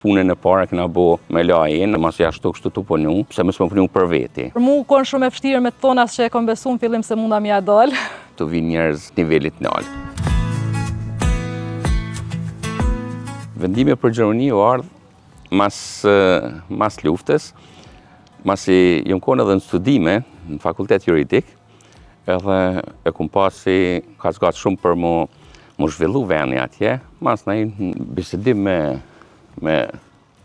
Punën e parë e kena bo me la enë, masi ashtu kështu tu punu, pse mos me punu për veti. Për mu u konë shumë e vështirë me të thonë as që e kom besu në fillim se munda me ia dalë. Tu vinë njerëz nivelit naltë. Vendimi për Gjermani u ardhë mas, mas luftës, masi jom konë edhe në studime në fakultet juridik, edhe e kum pa si ka zgatë shumë për mu, mu zhvillu veni atje, masnej në bisedim me, me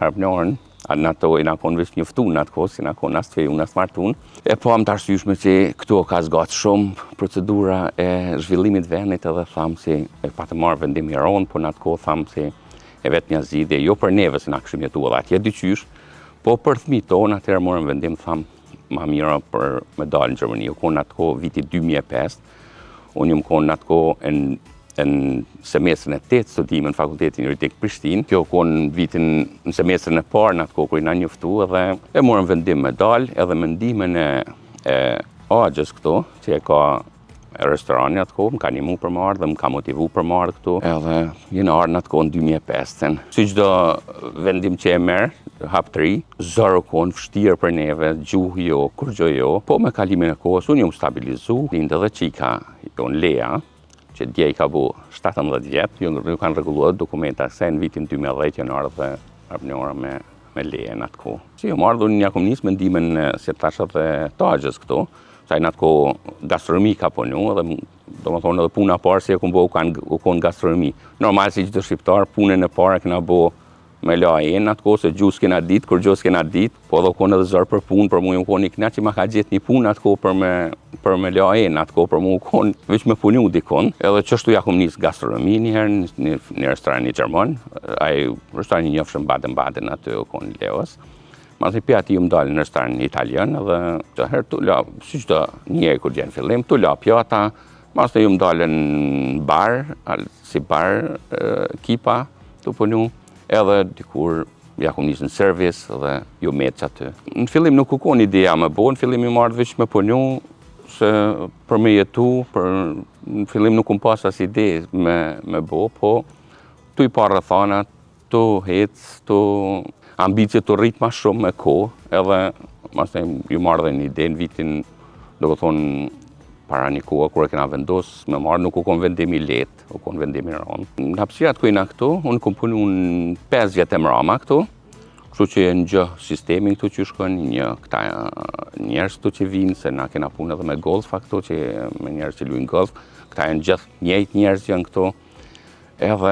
Arbnorën, a në ato jena konë veç njoftu në atë kohë, s'jena konë as të fejun, as martun. E pamë të arsyeshme që këtu o ka zgatë shumë procedura e zhvillimit venit edhe thamë si e patëm marrë vendim i ronë, po në atë kohë thamë si e vetmja zgjidhje, jo për neve se na kishim jetu edhe atje diqysh, po për fëmijët tonë atëherë morëm vendim thamë ma mirë për me dalë në Gjermani. U konë atë kohë viti 2005, unë jom konë në atë kohë në, në semestrin e 8 studime në Fakultetin Juridik Prishtinë. Kjo u konë në vitin në semestrin e parë në atë kohë kur jena njoftu edhe e morëm vendim me dalë edhe me ndihmën e, e axhës këtu, që e ka restorani atë kohë, më ka nimu për me ardhë dhe më ka motivu për me ardhë këtu, edhe jena ardhë në atë kohë në 2005-ën. Si çdo vendim që e merr, hap të ri, zor u konë, vështirë për neve, gjuhë jo, kurgjo jo, po me kalimin e kohës, unë jom stabilizu, lindë edhe qika jonë Lea, që dje i ka bu 17 vjet, ju, ju kanë rregullu edhe dokumenta, se në vitin 2010 janë ardhë dhe Arbnora me, me leje në atë kohë. Si jom ardhë, unë ja kom nisë me ndihmën si tash edhe të axhës këtu, Se ai në atë kohë gastronomi ka punu edhe domethonë edhe puna e parë si e kom bo u, kanë, u konë gastronomi. Normal si çdo shqiptar, punën e parë e kena bo me la enë në atë kohë, se gjuhë s'kena ditë, kurgjo s'kena ditë, po edhe u konë edhe zor për punë, për mu u konë i knaq që ma ka gjetë një punë atë kohë për me, për me la enë, atë kohë për mu u konë veç me punu dikun, edhe qështu ja kom nisë gastronomi njëherë në një, një restoran një gjermon, ai restoran i njofshëm Baden-Baden aty u konë Leos, Masi pi aty jom dalë në restoran italian dhe të herë tu la, si çdo njeri kur gjen fillim, tu la pjata, masnej jom dalë në bar, si bar keeper, tu punu, edhe dikur ja kom nisë në servis dhe jom metë qaty. Në fillim nuk u konë ideja me bo, në fillim jom ardhë veç me punu, se për me jetu, për, në fillim nuk kom pas as ide me, me bo, po tu i pa rrethanat, Tu hec, tu ambiciet tu rrit ma shumë me kohë, edhe masnej jom ardhë një ide në vitin, domethonë, para një kohë, kur e kena vendos me marrë, nuk u konë vendim i lehtë, u konë vendim i rëndë. Në hapësirat ku jena këtu, unë kom punu në 5 vjet e mrama këtu, kështu që e njoh sistemin këtu që shkon, njoh këta njerëz këtu që vinë, se na kena punë edhe me golfa këtu, që me njerëz që luajnë golf, këta janë gjithë njëjtë njerëz janë këtu, Edhe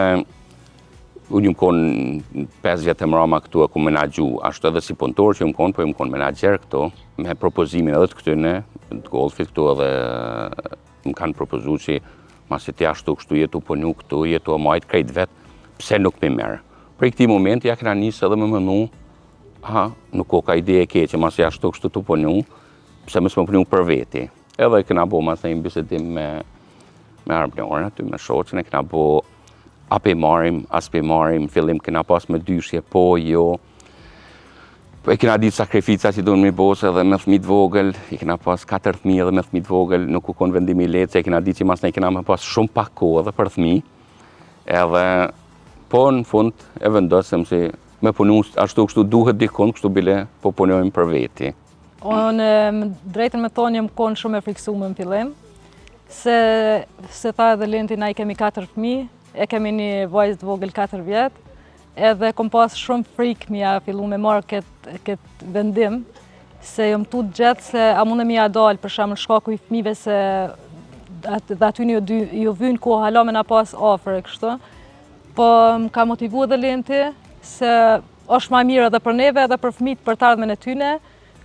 unë jom konë 5 vjet e mrama këtu e kom menaxhu, ashtu edhe si punëtor që jom konë, po jom konë menaxher këtu, me propozimin edhe të këtyne, të golfit këtu edhe më kanë propozu që masi ti ashtu kështu je tu punu këtu, je tu e majtë krejt vetë, pse nuk m'i merr. Prej këtij momenti ja kena nisë edhe me menu, aha, nuk koka ide e keqe, masi ashtu kështu tu punu, pse mos me punu për veti. Edhe kena bo masnej një bisedim me me Arbnorën aty, me shoqen, e kena bo a pe marrim, a s'pe marrim, fillim kena pas mëdyshje, po, jo. Po e kena ditë sakrifica që duhen me bo, se edhe me fëmijë të vogël, i kena pas katër fëmijë edhe me fëmijë të vogël, nuk u konë vendim i lehtë, se e kena ditë që masnej kena me pas shumë pak kohë edhe për fëmijë. Edhe po në fund e vendosëm si me punu ashtu kështu duhet dikun, kështu bile po punojmë për veti. Unë, drejtën me thonë, jam konë shumë e friksume në fillim, se, se tha edhe Lenti, na i kemi katër fëmi, e kemi një vajzë të vogël 4 vjet, edhe kom pas shumë frikë me ja fillu me marrë këtë kët vendim, se jom tutë gjithë se a mundem me ja dalë, për shembull shkaku i fëmive se at, dhe aty një dy, ju vynë kohë hala me na pas afër e kështu. Po më ka motivu edhe Lenti se është ma mirë edhe për neve edhe për fëmijët për të ardhmen e tyne.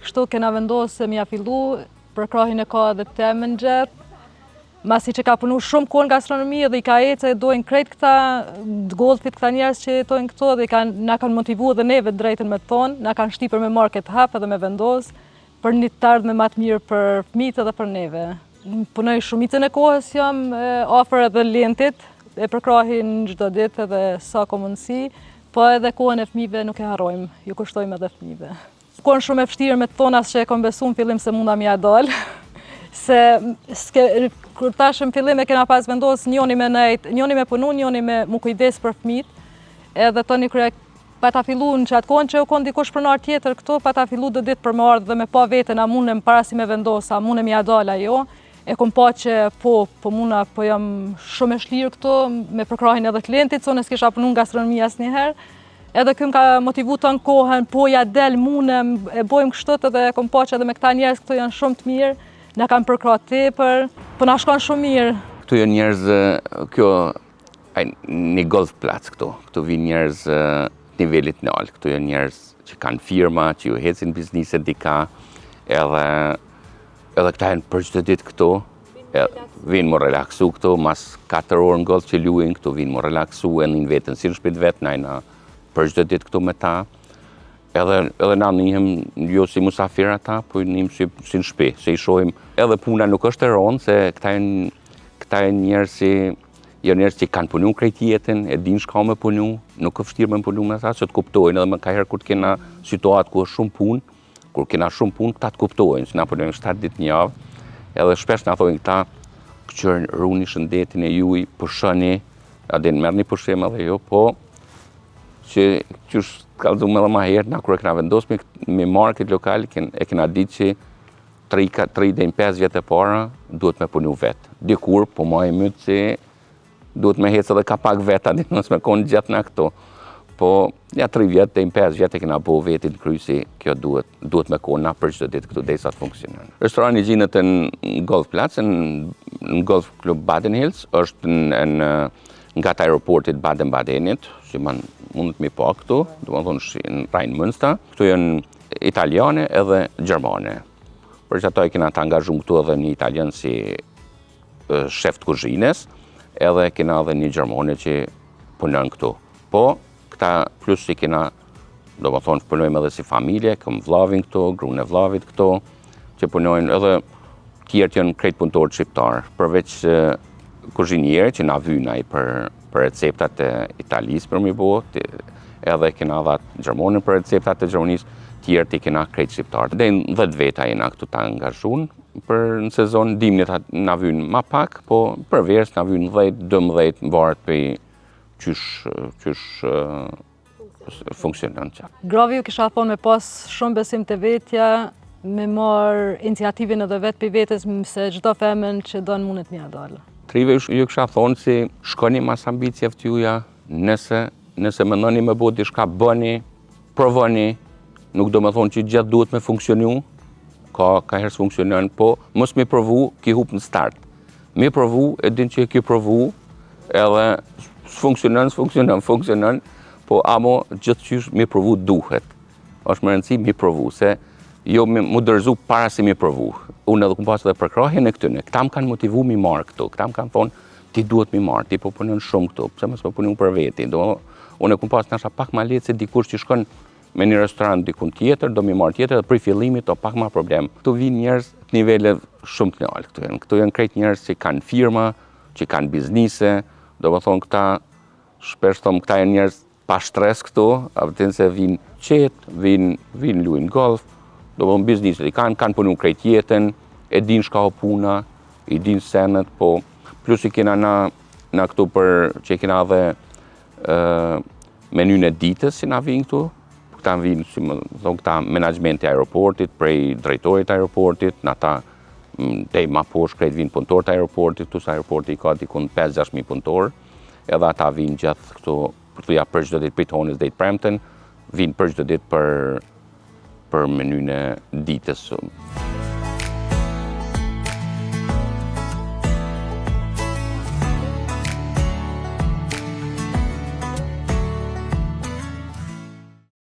Kështu kena vendosë se me ja fillu, përkrahjen e ka edhe temen gjithë. Masi që ka punu shumë kohë në gastronomi edhe i ka ecë e dojnë krejt këta të golfit, këta njerëz që jetojnë këtu edhe i kanë, na kanë motivu edhe neve drejtën me thonë, na kanë shti për me marrë këtë hap edhe me vendos për një të ardhme ma të mirë për fëmijët edhe për neve. Punoj shumicën e kohës jam afër edhe Lentit, e përkrahi në çdo ditë edhe sa ka mundësi, po edhe kohën e fëmijëve nuk e harrojmë, ju kushtojmë edhe fëmijëve. Konë shumë e vështirë me të thonë as që e kom besu në fillim se munda me ja dalë, se ske, kur tash në fillim e kena pas vendos njoni me nejt, njoni me punu, njoni me mu kujdes për fëmijët, edhe tani kur e. Pata fillu në qatë kohën që u konë dikush pronar tjetër këtu, pata fillu do ditë për me ardhë dhe me pa veten a munem para si me vendos, a munem ja dal a jo. E kom pa që po, po muna, po jam shumë e shlirë këtu, me përkrahin edhe klientit, se unë s'kisha punu në gastronomi asnjëherë. Edhe ky më ka motivu të në kohën, po ja del munem, e bojmë kështu edhe e kom pa që edhe me këta njerëz këtu janë shumë të mirë, na kanë përkrah tepër, po na shkon shumë mirë. Këtu janë njerëz, kjo Ai një golfplatz këtu, këtu vinë njerëz të nivelit naltë, këtu janë njerëz që kanë firma, që ju hecin bizniset dika, edhe, edhe këta janë për çdo ditë këtu, vinë mu relaksu këtu, mas 4 orë në golf që luin, këtu vinë mu relaksu, e nijnë veten si në shpi t'vet, na jena për çdo ditë këtu me ta, edhe, edhe na nihem jo si musafir ata, po nihemi si, si në shpi, se i shohim, edhe puna nuk është e ronë, se këta janë, këta janë njerëz si, Janë njerëz që kanë punu krejt jetën, e dinë shka me punu, nuk është vështirë me punu me ta, se të kuptojnë, edhe me ka herë kur të kena situatë ku është shumë punë, kur kena shumë punë, këta të kuptojnë, se na punojmë 7 ditë një javë, edhe shpesh na thojnë këta, këqyrë runi shëndetin e juj, pushoni, a din merrni pushim edhe jo, po, që qysh kallzum edhe ma herët, na kur e kena vendos me, me marrë këtë lokal, e kena ditë që 3, 3 deri në 5 vjet e para duhet me punu vet. Dikur po ma i mytë si duhet me hecë edhe ka pak vet, a din mos me konë gjithë na këtu. Po, ja 3 vjet deri në 5 vjet e kena bo vetin në kry si kjo duhet, duhet me konë na për çdo ditë këtu derisa të funksionon. Restorani gjinet në Golfplatz, në, në Golf Club Baden Hills, është në, në ngat aeroportit Baden-Badenit, si man, mundet mi pa këtu, do më thonë në Rhein Münster. Këtu janë italiane edhe gjermane. Për që ato e kena të angazhum këtu edhe një italian si shef të kuzhinës, edhe kena edhe një gjermane që punon këtu. Po, këta plus si kena, do më thonë, punojmë edhe si familje, këm vllavin këtu, grun e vllavit këtu, që punojnë edhe tjerët janë krejt punëtorë shqiptarë, përveç kuzhinierë që na vynë ai për, për receptat e Italisë për mi bo, edhe kena dhe atë gjermonën për receptat e Gjermanisë, tjerët i kena krejt shqiptarë. Dhe në 10 veta jena këtu të angazhun, për në sezon dimnit na vynë ma pak, po për verës na vynë 10, 12, varet për qysh, qysh funksionon qa. Grave ju kisha thonë me pas shumë besim te vetja, me marë iniciativin edhe vetë për vetës, se çdo femën që donë mundet me ia dalë. T'rive ju kisha thonë si shkoni mas ambicieve t'juja, nëse, nëse mendoni me bo diçka bëni, provoni, nuk do me thonë që gjithë duhet me funksionu, ka, ka herë s'funksionon, po mos me provu, ki hup në start. Me provu, e din që e ki provu, edhe s'funksionon, s'funksionon, funksionon, po amo gjithqysh me provu duhet. është me rëndësi me provu, se jo me mu dorëzu para se me provu. Unë edhe kum pas edhe përkrahjen e këtyne, këta më kanë motivu mi marrë këtu, këta më kanë thonë, ti duhet mi marrë, ti po punon shumë këtu, pse mos po punu për veti, do, unë e kum pas nashta pak ma lehtë se dikush që shkon me një restorant dikun tjetër, do mi marrë tjetër, dhe prej fillimit o pak ma problem. Këtu vinë njerëz të nivele shumë të naltë, këtu janë, këtu janë krejt njerëz që kanë firma, që kanë biznise, do më thonë këta, shpesh thom, këta janë njerëz pa stres këtu, a vëtin se vinë qetë, vinë, vinë luajnë golf, do më thonë bizniset i kanë, kanë punu krejt jetën, e din shka o puna, i din senet, po plus i kena na, na këtu për që i kena edhe menyn e ditës si na vinë këtu, këta vinë, si më thonë, këta menaxhmenti i aeroportit, prej drejtorit aeroportit, në ata dej ma poshtë krejt vinë punëtorët e aeroportit, këtu se aeroporti i ka dikun 5-6 mijë punëtorë, edhe ata vinë gjithë këtu, për të ja për çdo ditë prej t'honës deri t'premten, vinë për çdo ditë për për menyn e ditës.